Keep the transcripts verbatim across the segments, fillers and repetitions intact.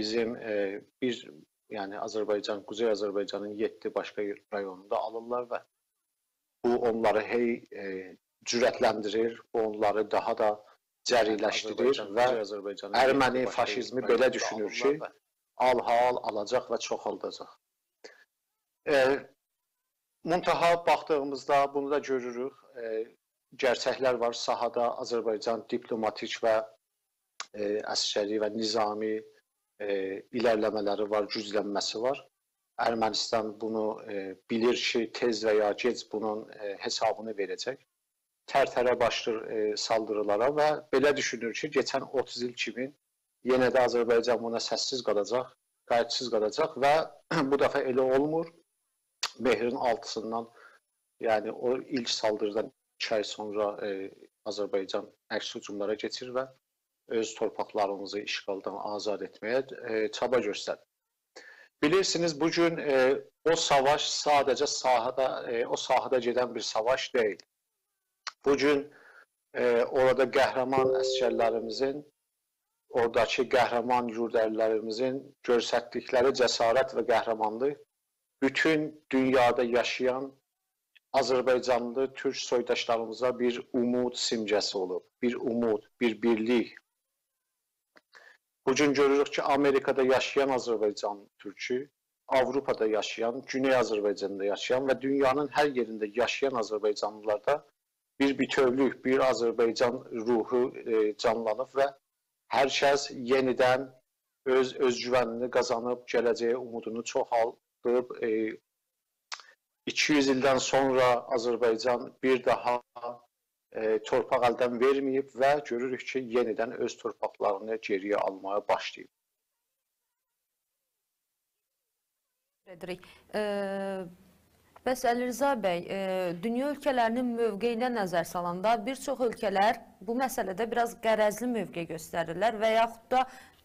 بیزیم، ائ، بیر، یعنی آذربایجان، قوزئی آذربایجانین یئددی باشقا رایونوندا آلیرلار و بو اونلاری هئی، ائ، جرأتلندیریر، بو اونلاری داها دا جری‌لشدیریر و ارمنی فاشیزمی بئله دوشونور کی، آل-حال آلاجاق و چوخالداجاق. ائ، منتها باخدیغیمیزدا بونو دا گؤروروک، ائ، گئرچکلر وار، ساحادا آذربایجان دیپلوماتیک و، ائ، عسکری و نظامی، ائ، ایره‌لیله‌مه‌لری وار، گوجلنمه‌سی وار. ارمنستان بونو، ائ، بیلیر کی، تئز و یا گئج بونون، ائ، حسابینی وئره‌جک. ترتره باشلیر، ائ، سالدیریلارا و بئله دوشونور کی، کئچن اوتوز ایل کیمی یئنه ده آذربایجان بونا سس‌سیز قالاجاق، قاییتسیز قالاجاق و بو دفعه ائله اولمور. مهرین آلتیسیندان، یعنی او ایلک سالدیریدان ایکی آی سونرا، ائ، آذربایجان عکس هجوملارا کئچیر و اؤز تورپاقلاریمیزی اشغالدان آزاد ائتمه‌یه، ائ، چابا گؤستریر. بیلیرسینیز، بو گون، ائ، او ساواش ساده‌جه ساحه‌ده، ائ، او ساحه‌ده گئدن بیر ساواش دئییل. بو گون، ائ، اورادا قهرمان عسکرلریمیزین، اوراداکی قهرمان یوردلی‌لریمیزین گؤستردیکلری جسارت و قهرمانلیق بوتون دونیادا یاشایان آذربایجانلی تورک سویداشلاریمیزا بیر اومود سیمگه‌سی اولوب. بیر اومود، بیر بیرلیک. بو گون گؤروروک کی، آمریکادا یاشایان آذربایجان تورکو، آوروپادا یاشایان، گونئی آذربایجاندا یاشایان و دونیانین هر یئرینده یاشایان آذربایجانلیلاردا بیر بوتؤولوک، بیر آذربایجان روحو، ائ، جانلانیب و هر کس یئنیدن اؤز اؤزگوونینی قازانیب، گله‌جه‌یه اومودونو چوخالدیب، ائ، ایکی یوز ایلدن سونرا آذربایجان بیر داها، ائ، تورپاق الدن وئرمه‌ییب و گؤروروک کی، یئنیدن اؤز تورپاقلارینی گئری‌یه آلماغا باشلاییب. ائدیریک. ائ، بس علیرضا بی، ائ، دونیا اؤلکه‌لری‌نین موقعینه نظر سالاندا بیر چوخ اؤلکه‌لر بو مسئله‌ده بیر آز غرضلی موقع گؤستریرلر و یاخود دا،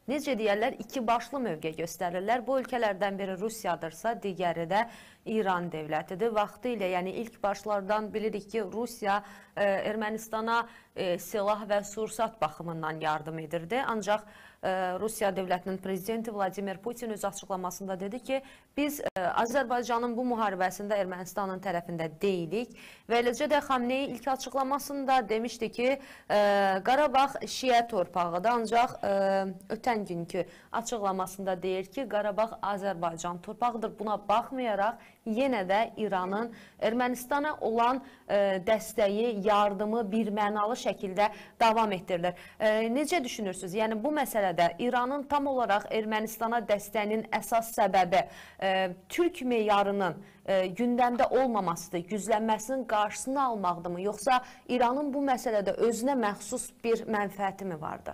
نئجه دئیرلر، ایکی باشلی موقع گؤستریرلر. بو اؤلکه‌لردن بیری روسیادیرسا، دیگری ده ایران دؤولتی‌دیر. واختیله، یعنی ایلک باشلاردان بیلیریک کی، روسیا، ائ، ارمنستانا، ائ، سلاح و سورسات باخیمیندان یاردیم ائدیردی. آنجاق، ائ، روسیا دؤولتی‌نین پرزیدنتی ولادیمیر پوتین اؤز آچیقلاماسیندا دئدی کی، بیز، ائ، آذربایجانین بو محاربه‌سینده ارمنستانین طرفینده دئییلیک. و ائله‌جه ده خامنه‌ای ایلک آچیقلاماسیندا دئمیشدی کی، ائ، قاراباغ شیعه تورپاغی‌دیر. آنجاق، ائ، اؤتن گونکو آچیقلاماسیندا دئییر کی، قاراباغ آذربایجان تورپاغی‌دیر. بونا باخمایاراق، یئنه ده ایرانین ارمنستانا اولان، ائ، دستگی، یاردیمی بیرمعنالی شکیلده داوام ائتدیریلیر. ائ، نئجه دوشونورسونوز؟ یعنی، بو مسئله‌ده ایرانین تام اولاراق ارمنستانا دستگی‌نین اساس سببی، ائ، تورک معیاری‌نین، ائ، گوندمده اولماماسی‌دیر، گوجلنمه‌سی‌نین قارشیسینی آلماقدیرمی؟ یوخسا ایرانین بو مسئله‌ده اؤزونه مخصوص بیر منفعتی‌می واردی؟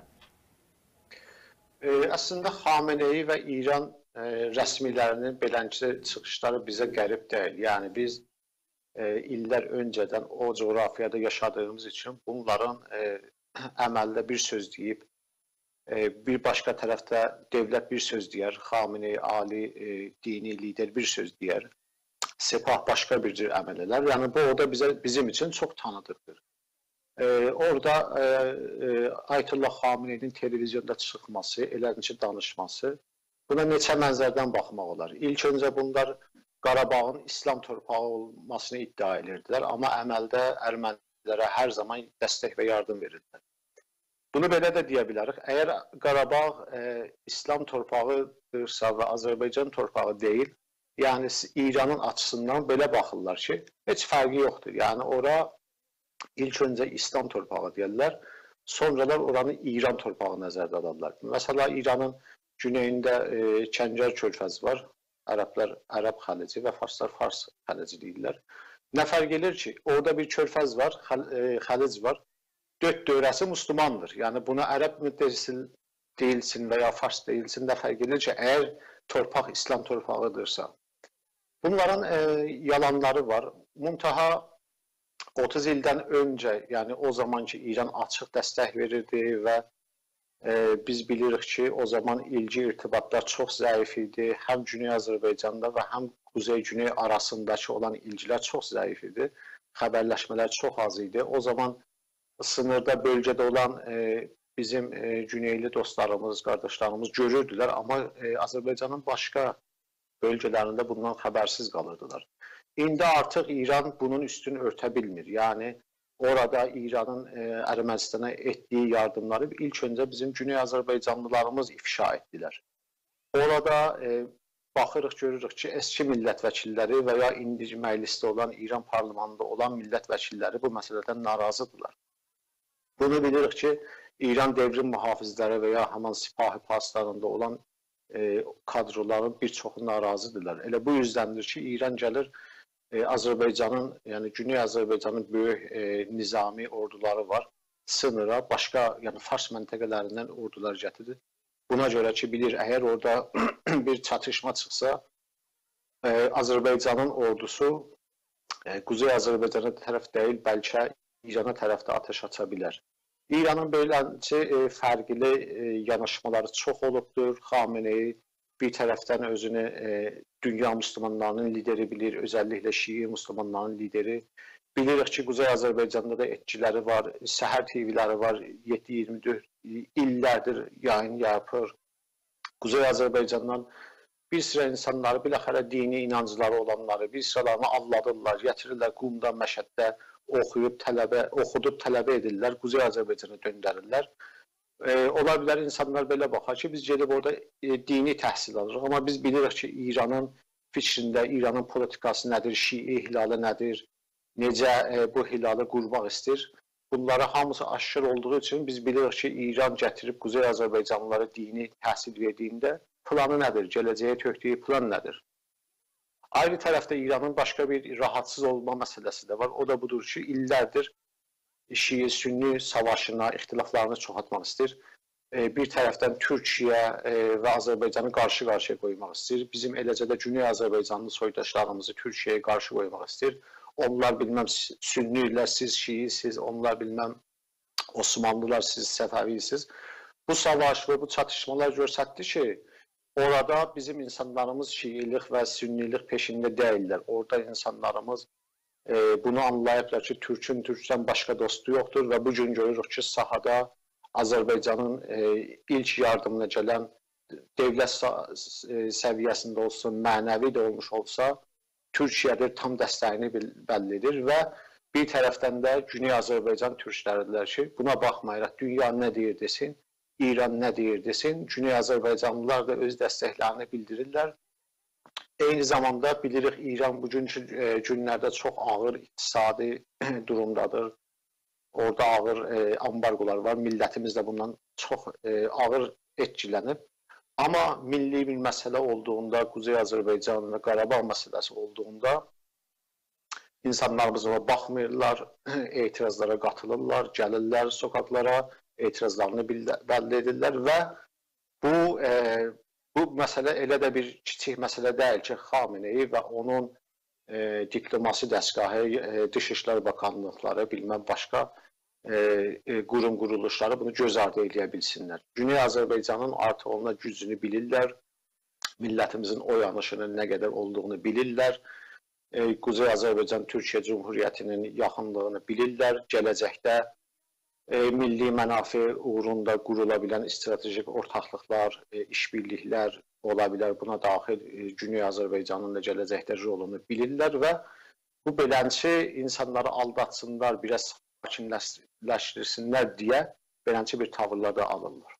ائ، اصلینده خامنه‌ای و ایران، ائ، رسمی‌لری‌نین بئلنجه چیخیشلاری بیزه غریب دئییل. یعنی، بیز، ائ، ایللر اؤنجه‌دن او جغرافیادا یاشادیغیمیز اوچون بونلارین، ائ، عملده بیر سؤز دئییب، ائ، بیر باشقا طرفده دؤولت بیر سؤز دئیر، خامنه‌ای عالی، ائ، دینی لیدر بیر سؤز دئیر، سپاه باشقا بیر جور عمل ائلر. یعنی، بو اورادا بیزه، بیزیم اوچون چوخ تانیدیقدیر. ائ، اورادا، ائ، ائ، آیت‌الله خامنه‌ای‌نین تلویزیوندا چیخماسی، ائله کی دانیشماسی، بونا نئچه منظردن باخماق اولار. ایلک اؤنجه بونلار قاراباغین ایسلام تورپاغی اولماسینی ادعا ائدیردیلر، آمما عملده ارمنی‌لره هر زامان دستک و یاردیم وئریردیلر. بونو بئله ده دئیه بیلریک. اگر قاراباغ، ائ، ایسلام تورپاغی‌دیرسا و آذربایجان تورپاغی دئییل، یعنی س-، ایرانین آچیسیندان بئله باخیرلار کی، هئچ فرقی یوخدور. یعنی اورا ایلک اؤنجه ایسلام تورپاغی دئیرلر، سونرالار اورانی ایران تورپاغی نظرده آلارلار. مثلا، ایرانین گونئیینده، ائ، کنگر کؤرفزی وار. عربلر عرب خلیجی و فارسلار فارس خلیجی دئییرلر. نه فرق ائدیر کی، اورادا بیر کؤرفز وار، خل-، ائ، خلیج وار. دؤرد دؤوره‌سی مسلماندیر. یعنی بونا عرب می دئییلسین، دئییلسین و یا فارس دئییلسین، نه فرق ائدیر کی، اگر تورپاق ایسلام تورپاغی‌دیرسا. بونلارین، ائ، یالانلاری وار. منتها اوتوز ایلدن اؤنجه، یعنی او زامان کی، ایران آچیق دستک وئریردی و، ائ، بیز بیلیریک کی، او زامان ایلگی ارتباطلار چوخ ضعیف ایدی. هم گونئی آذربایجاندا و هم قوزئی-گونئی آراسینداکی اولان ایلگیلر چوخ ضعیف ایدی. خبرلشمه‌لر چوخ آز ایدی. او زامان سینیردا، بؤلگه‌ده اولان، ائ، بیزیم، ائ، گونئیلی دوستلاریمیز، قارداشلاریمیز گؤروردولر، آمما، ائ، آذربایجانین باشقا بؤلگه‌لرینده بوندان خبرسیز قالیردیلار. ایندی آرتیق ایران بونون اوستونو اؤرته بیلمیر. یعنی، اورادا ایرانین، ائ، ارمنستانا ائتدیگی یاردیملاری ایلک اؤنجه بیزیم گونئی آذربایجانلیلاریمیز افشا ائتدیلر. اورادا، ائ، باخیریق، گؤروروک کی، اسکی میللت وکیللری و یا ایندی مجلسده اولان، ایران پارلمانیندا اولان میللت وکیللری بو مسئله‌دن ناراضی‌دیرلار. بونو بیلیریک کی، ایران دئوریم محافظلری و یا همان سپاه پاسدارانیندا اولان، ائ، کادرولارین بیر چوخو ناراضی‌دیرلار. ائله بو یوزدندیر کی، ایران گلیر، ائ، آذربایجانین، یعنی گونئی آذربایجانین بؤیوک، ائ، نظامی اوردولاری وار. سینیرا باشقا، یعنی فارس منطقه‌لریندن اوردولار گتیریر. بونا گؤره کی، بیلیر، اگر اورادا بیر چاتیشما چیخسا، ائ، آذربایجانین اوردوسو، ائ، قوزئی آذربایجانا طرف دئییل، بلکه ایرانا طرف ده آتش آچا بیلر. ایرانین بئلنجه، ائ، فرقلی، ائ، یاناشمالاری چوخ اولوبدور. خامنه‌ای بیر طرفدن اؤزونو، ائ، دونیا مسلمانلارینین لیدری بیلیر، اؤزللیکله شیعی مسلمانلارین لیدری. بیلیریک کی، قوزئی آذربایجاندا دا ائتکیلری وار، سحر تی‌وی‌لری وار، یئددی ایگیرمی دؤرد ایللردیر یایین یاپیر. قوزئی آذربایجاندان بیر سیرا اینسانلاری، بالاخره دینی اینانجلاری اولانلاری، بیر سیرالارینی آللادیرلار، گتیریرلر قومدا، مشهدده اوخویوب طلبه، اوخودوب طلبه ائدیرلر، قوزئی آذربایجانا دؤندریرلر. ائ، اولا بیلر اینسانلار بئله باخار کی، بیز گئدیب اورادا، ائ، دینی تحصیل آلیریق. آمما بیز بیلیریک کی، ایرانین فیکرینده، ایرانین پولیتیکاسی نه‌دیر، شیعی احلالی نه‌دیر، نئجه، ائ، بو هلالی قورماق ایسته‌ییر. بونلاری هامیسی آشکار اولدوغو اوچون بیز بیلیریک کی، ایران گتیریب قوزئی آذربایجانلیلارا دینی تحصیل وئردیگینده پلانی نه‌دیر، گله‌جه‌یه تؤکدویو پلان نه‌دیر. آیری طرفده ایرانین باشقا بیر راحاتسیز اولما مسئله‌سی ده وار. او دا بودور کی، ایللردیر شیعه-سنی ساواشینا، اختلافلارینا چوخالتماق ایسته‌ییر. ائ، بیر طرفدن تورکیه، ائ، و آذربایجانی قارشی-قارشییا قویماق ایسته‌ییر. بیزیم ائله‌جه ده گونئی آذربایجانلی سویداشلاریمیزی تورکیه‌یه قارشی قویماق ایسته‌ییر. اونلار، بیلمم، س-، سنی‌لر، سیز شیعی‌سیز، اونلار، بیلمم، عثمانلیلار، سیز صفوی‌سیز. بو ساواش و بو چاتیشمالار گؤستردی کی، اورادا بیزیم اینسانلاریمیز شیعی‌لیک و سنی‌لیک پئشینده دئییللر. اورادا اینسانلاریمیز، ائ، بونو آنلاییبلار کی، تورکون تورکدن باشقا دوستو یوخدور و بو گون گؤروروک کی، ساحادا آذربایجانین، ائ، ایلک یاردیمینا گلن دؤولت سا-، ائ، سویه‌سینده اولسون، معنوی ده اولموش اولسا، تورکیه‌دیر، تام دستگینی بیل-، بللی ائدیر و بیر طرفدن ده گونئی آذربایجان تورکلری‌دیرلر کی، بونا باخمایاراق دونیا نه دئییر دئسین، ایران نه دئییر دئسین، گونئی آذربایجانلیلار دا اؤز دستکلرینی بیلدیریرلر. عینی زاماندا بیلیریک، ایران بوگونکو، ائ، گونلرده چوخ آغیر اقتصادی دورومدادیر. اورادا آغیر، ائ، آمبارگولار وار. میللتیمیز ده بوندان چوخ، ائ، آغیر ائتکیله‌نیب. آمما میللی بیر مسئله اولدوغوندا، قوزئی آذربایجان و قاراباغ مسئله‌سی اولدوغوندا اینسانلاریمیز اونا باخمیرلار، اعتراضلارا قاتیلیرلار، گلیرلر سوکاکلارا، اعتراضلارینی بیلله-، بللی ائدیرلر و بو، ائ، بو مسئله ائله ده بیر کیچیک مسئله دئییل کی، خامنه‌ای و اونون، ائ، دیپلوماسی دستگاهی، ائ، دیش ایشلر باکانلیقلاری، بیلمم باشقا، ائ، ائ، قوروم قورولوشلاری بونو گؤز آردی ائله‌یه بیلسینلر. گونئی آذربایجانین آرتیق اونلار گوجونو بیلیرلر، میللتیمیزین اویانیشینین نه قدر اولدوغونو بیلیرلر. ائ، قوزئی آذربایجان تورکیه جمهوریتی‌نین یاخینلیغینی بیلیرلر. گله‌جکده، ائ، میللی منافع اوغروندا قورولا بیلن استراتژیک اورتاقلیقلار، ائ، ایش‌بیرلیکلر اولا بیلر. بونا داخیل، ائ، گونئی آذربایجانین دا گله‌جکده رولونو بیلیرلر و بو بئلنچی اینسانلاری آلداتسینلار، بیر آز ساکینلشدیرسینلر دئیه بئلنچی بیر تاویرلار دا آلیرلار.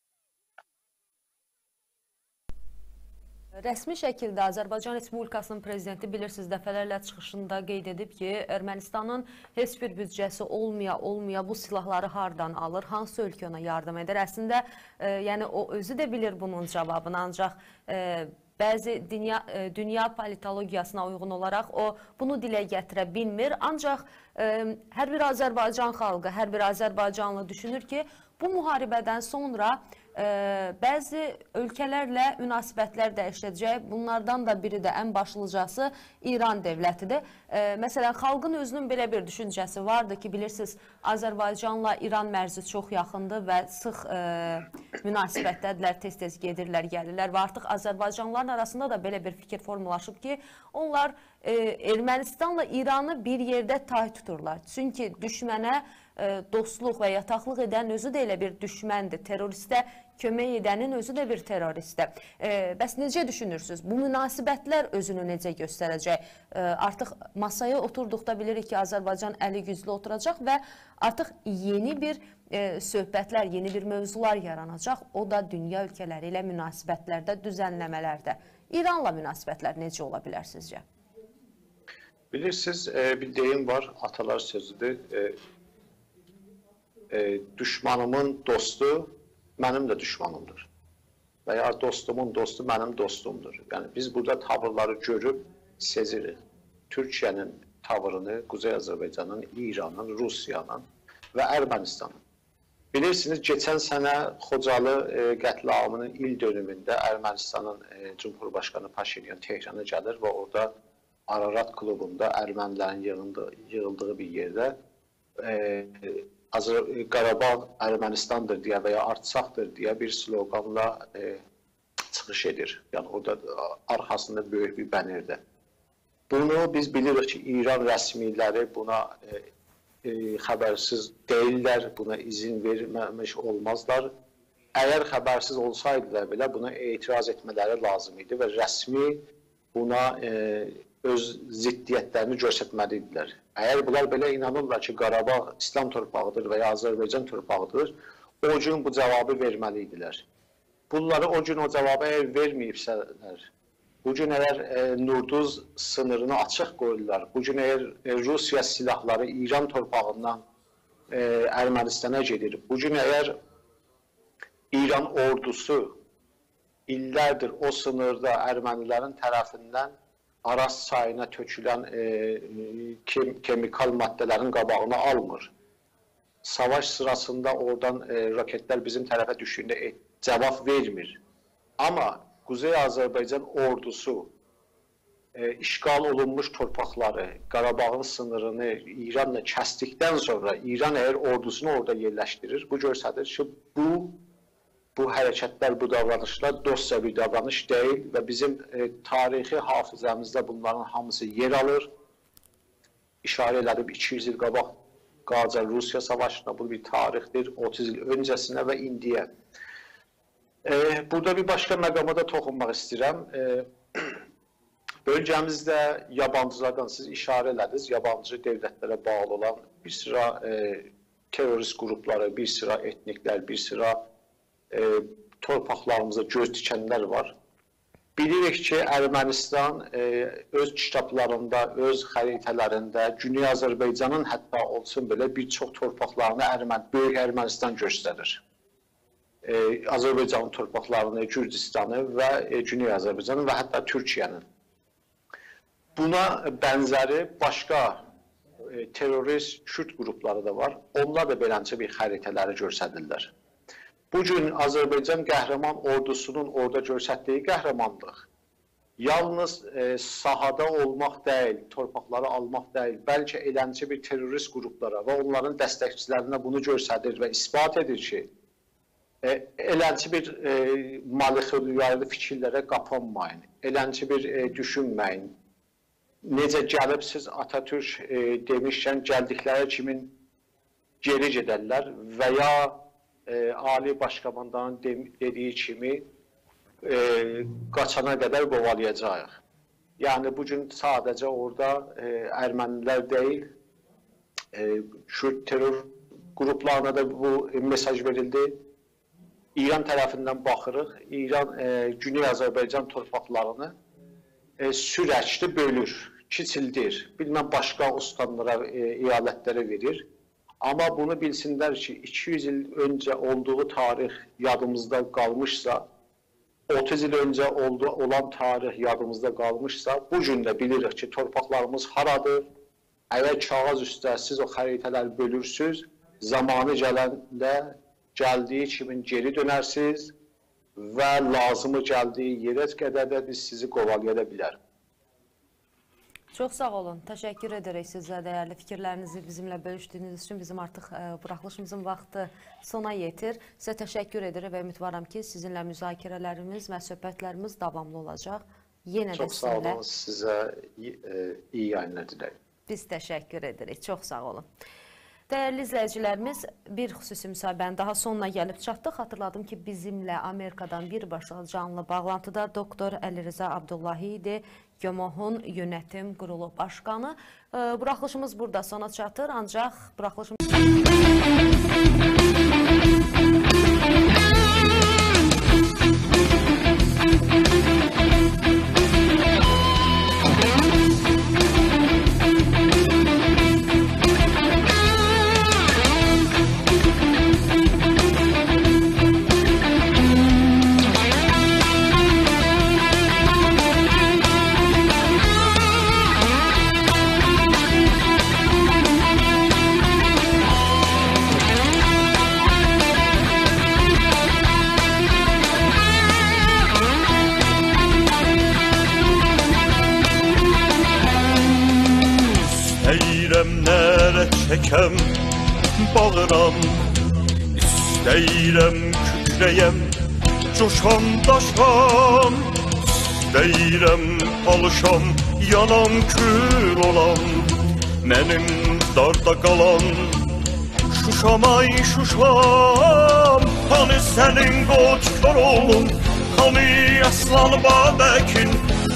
رسمی شکیلده آذربایجان رسپوبلیکاسی‌نین پرزیدنتی، بیلیرسینیز، دفعه‌لرله چیخیشیندا قید ائدیب کی، ارمنستانین هئچ بیر بودجه‌سی اولمایا، اولمایا بو سیلاحلاری هاردان آلیر، هانسی اؤلکه اونا یاردیم ائدیر؟ اصلینده، ائ، یعنی او اؤزو ده بیلیر بونون جاوابینی، آنجاق، ائ، بعضی دونیا، ائ، دونیا پولیتولوگیاسینا اویغون اولاراق او بونو دیله گتیره بیلمیر. آنجاق، ائ، هر بیر آذربایجان خالقی، هر بیر آذربایجانلی دوشونور کی، بو محاربه‌دن سونرا، ائ، بعضی اؤلکه‌لرله مناسبتلر دییشه‌جک. بونلاردان دا بیری ده، ان باشلیجاسی ایران دؤولتی‌دیر. ائ، مثلا، خالقین اؤزونون بئله بیر دوشونجه‌سی واردی کی، بیلیرسینیز، آذربایجانلا ایران مرزی چوخ یاخیندیر و سیخ، ائ، مناسبتده‌دیرلر، تئز-تئز گئدیرلر، گلیرلر و آرتیق آذربایجانلیلارین آراسیندا دا بئله بیر فیکیر فورمالاشیب کی، اونلار، ائ، ارمنستانلا ایرانی بیر یئرده تای توتورلار. چونکی دوشمنه، ائ، دوستلوق و یاتاقلیق ائدن اؤزو ده ائله بیر دوشمندیر. تروریسته کؤمک ائدنین اؤزو ده بیر تروریستدیر. ائ، بس نئجه دوشونورسونوز؟ بو مناسبتلر اؤزونو نئجه گؤستره‌جک؟ ائ، آرتیق ماسایا اوتوردوقدا بیلیریک کی، آذربایجان الی گوجلو اوتوراجاق و آرتیق یئنی بیر، ائ، صحبتلر، یئنی بیر موضوعلار یاراناجاق. او دا دونیا اؤلکه‌لری ایله مناسبتلرده، دوزنله‌مه‌لرده. ایرانلا مناسبتلر نئجه اولا بیلر سیزجه؟ بیلیرسینیز، ائ، بیر دئییم وار، آتالار سؤزودور. ائ، ائ، دوشمانیمین دوستو منیم ده دوشمانیمدیر. و یا دوستومون دوستو منیم دوستومدور. یعنی، بیز بورادا تاویرلاری گؤروب سئزیریک. تورکیه‌نین تاویرینی، قوزئی آذربایجانین، ایرانین، روسیانین و ارمنستانین. بیلیرسینیز، کئچن سنه خوجالی، ائ، قتل‌عامینین ایل دؤنومونده ارمنستانین، ائ، جمهورباشقانی پاشینیان تهرانا گلیر و اورادا آرارات کلوبوندا ارمنی‌لرین ییغیندی-، ییغیلدیغی بیر یئرده، ائ، آذر-، قاراباغ ارمنستاندیر دئیه و یا آرتساخدیر دئیه بیر سلوقانلا، ائ، چیخیش ائدیر. یعنی اورادا آرخاسیندا بؤیوک بیر بنرده. بونو بیز بیلیریک کی، ایران رسمی‌لری بونا، ائ، ائ، خبرسیز دئییللر، بونا ایذین وئرمه‌میش اولمازلار. اگر خبرسیز اولسایدیلار بئله، بونا اعتراض ائتمه‌لری لازیم ایدی و رسمی بونا، ائ، اؤز ضدیتلرینی گؤسترمه‌لی ایدیلر. اگر بونلار بئله اینانیرلار کی، قاراباغ ایسلام تورپاغیدیر و یا آذربایجان تورپاغیدیر، او گون بو جاوابی وئرمه‌لی ایدیلر. بونلاری او گون او جاوابی اگر وئرمه‌ییبسه‌لر، بو گون اگر، ائ، نوردوز سینیرینی آچیق قویورلار، بو گون اگر، ائ، روسیا سلاحلاری ایران تورپاغیندان، ائ، ارمنستانا گئدیر، بو گون اگر ایران اوردوسو ایللردیر او سینیردا ارمنی‌لرین طرفیندن آراز چایینا تؤکولن، ائ، کیم-، کیمیکال ماده‌لرین قاباغینی آلمیر. ساواش سیراسیندا اورادان، ائ، راکتلر بیزیم طرفه دوشدویونده، ائ، جاواب وئرمیر. آمما قوزئی آذربایجان اوردوسو، ائ، اشغال اولونموش تورپاقلاری، قاراباغین سینیرینی ایرانلا کسدیکدن سونرا ایران اگر اوردوسونو اورادا یئرلشدیریر، بو گؤستریر کی، بو بو حرکتلر، بو داورانیشلار دوستجا بیر داورانیش دئییل و بیزیم، ائ، تاریخی حافظه‌میزده بونلارین هامیسی یئر آلیر. ایشاره ائله‌دیم، ایکی یوز ایل قاباق قاجار-روسیا ساواشینا، بو بیر تاریخدیر، اوتوز ایل اؤنجه‌سینه و ایندییه. ائ، بورادا بیر باشقا مقاما دا توخونماق ایسته‌ییرم. ائ، بؤلگه‌میزده یابانجیلاردان، سیز ایشاره ائله‌دینیز، یابانجی دؤولتلره باغلی اولان بیر سیرا، ائ، تروریست گروپلاری، بیر سیرا ائتنیکلر، بیر سیرا، ائ، تورپاقلاریمیزا گؤز تیکنلر وار. بیلیریک کی، ارمنستان، ائ، اؤز کیتابلاریندا، اؤز خریطه‌لرینده گونئی آذربایجانین حتی اولسون بئله بیر چوخ تورپاقلارینی ارمن-، بؤیوک ارمنستان گؤستریر. ائ، آذربایجانین تورپاقلارینی، گورجوستانی و، ائ، گونئی آذربایجانی و حتی تورکیه‌نین. بونا بنزری باشقا، ائ، تروریست کورد گروپلاری دا وار. اونلار دا بئلنجه بیر خریطه‌لری گؤستریرلر. بو گون آذربایجان قهرمان اوردوسونون اورادا گؤستردیگی قهرمانلیق یالنیز، ائ، ساحادا اولماق دئییل، تورپاقلاری آلماق دئییل، بلکه ائلنجه بیر تروریست گروپلارا و اونلارین دستکچیلرینه بونو گؤستریر و اثبات ائدیر کی، ائ، ائلنجه بیر، ائ، مالیخولویالی فیکیرلره قاپانمایین، ائلنجه بیر، ائ، دوشونمه‌یین. نئجه گلیبسیز، آتاتورک، ائ، دئمیشکن، گلدیکلری کیمین گئری گئدرلر و یا، ائ، عالی باش‌کوماندانین دئم-، دئدیگی کیمی، ائ، قاچانا قدر قووالایاجاغیق. یعنی، بو گون ساده‌جه اورادا، ائ، ارمنی‌لر دئییل، ائ، کورد ترور گروپلارینا دا بو مئساژ وئریلدی. ایران طرفیندن باخیریق، ایران، ائ، گونئی آذربایجان تورپاقلارینی، ائ، سورکلی بؤلور، کیچیلدیر، بیلمم باشقا استانلارا، ائ، ایالتلره وئریر. آمما بونو بیلسینلر کی، ایکی یوز ایل اؤنجه اولدوغو تاریخ یادیمیزدا قالمیشسا، اوتوز ایل اؤنجه اولدو، اولان تاریخ یادیمیزدا قالمیشسا، بو گون ده بیلیریک کی، تورپاقلاریمیز هارادیر. اگر کاغیذ اوسته سیز او خریطه‌لری بؤلورسوز، زامانی گلنده، گلدیگی کیمی گئری دؤنرسینیز و لازیمی گلدیگی یئره قدر ده بیز سیزی قووالایا دا بیلریک. چوخ ساغ اولون. تشکر ائدیریک سیزه دیرلی فیکیرلرینیزی بیزیمله بؤلوشدویونوز اوچون. بیزیم آرتیق، ائ، بوراخیلیشیمیزین واختی سونا یئتیر. سیزه تشکر ائدیرم و امیدوارام کی، سیزینله مذاکره‌لریمیز و صحبتلریمیز داواملی اولاجاق. یئنه ده سیزینله. چوخ ساغ اولون، سیزه ای-، ائ، ایی یایینلار دیله‌ییرم. بیز تشکر ائدیریک. چوخ ساغ اولون. دَیَرلی ایزله‌ییجیلریمیز، بیر خصوصی مصاحبه‌نین داها سونونا گلیب چاتدیق. خاطیرلادیم کی، بیزیمله آمریکادان بیرباشا جانلی باغلانتیدا دوکتور علیرضا عبداللهی ایدی، گموحون یؤنتیم قورولو باشقانی. ائ، بوراخیلیشیمیز بورادا سونا چاتیر، آنجاق بوراخیلیشیمیز ایسته‌ییرم نعره چکم، باغیرام، ایسته‌ییرم کوکره‌یم، جوشام، داشام، ایسته‌ییرم آلیشام، یانام، کول اولام، منیم داردا قالان شوشام، آی شوشام. هانی سنین قوچ کوراوغلون، هانی آسلان بابکین،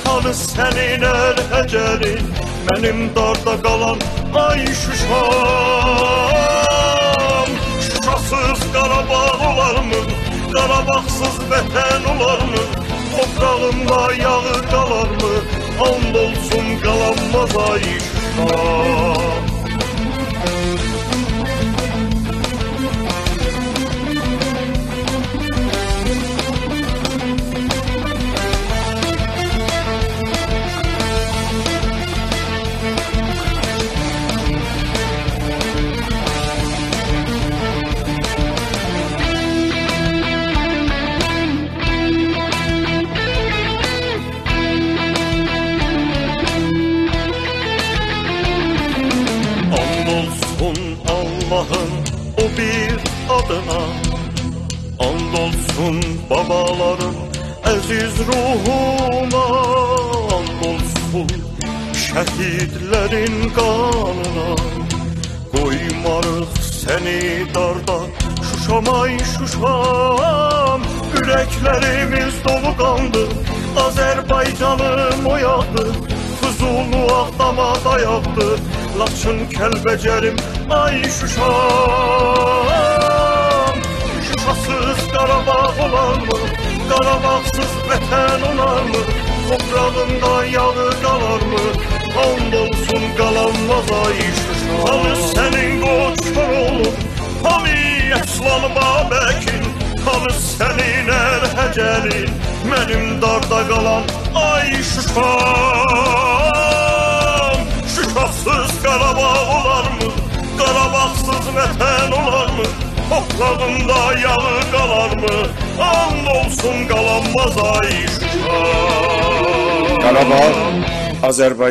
هانی سنین اره‌جرین، منیم داردا قالان، آی شوشام. شوشاسیز قاراباغ اولارمی؟ قاراباغسیز وطن اولارمی؟ توپراغیندا یاغی قالارمی؟ آند اولسون، قالانماز، آی شوشا. آند اولسون آللاهین او بیر آدینا، آند اولسون بابالارین عزیز روحونا، آند اولسون شهیدلرین قانینا. قویماریق سنی داردا، شوشام، آی شوشام. اورکلریمیز دولو قاندی، آذربایجانیم اویاقدی، فضولی آغداما دایاقدی، لاچین، کلبجریم، آی شوشام. شوشاسیز قاراباغ اولارمی؟ قاراباغسیز وطن اولارمی؟ توپراغیندا یاغی قالارمی؟ آند اولسون، قالانماز، آی شوشا. هانی سنین قوچ کوراوغلون، هانی آسلان بابکین، هانی سنین اره‌جرین، منیم داردا قالان، آی شوشام. شوشاسیز قاراباغ اولارمی؟ قاراباغسیز وطن اولارمی؟ توپراغیندا یاغی قالارمی؟ آند اولسون، قالانماز، آی شوشا. قاراباغ، آذربایجان.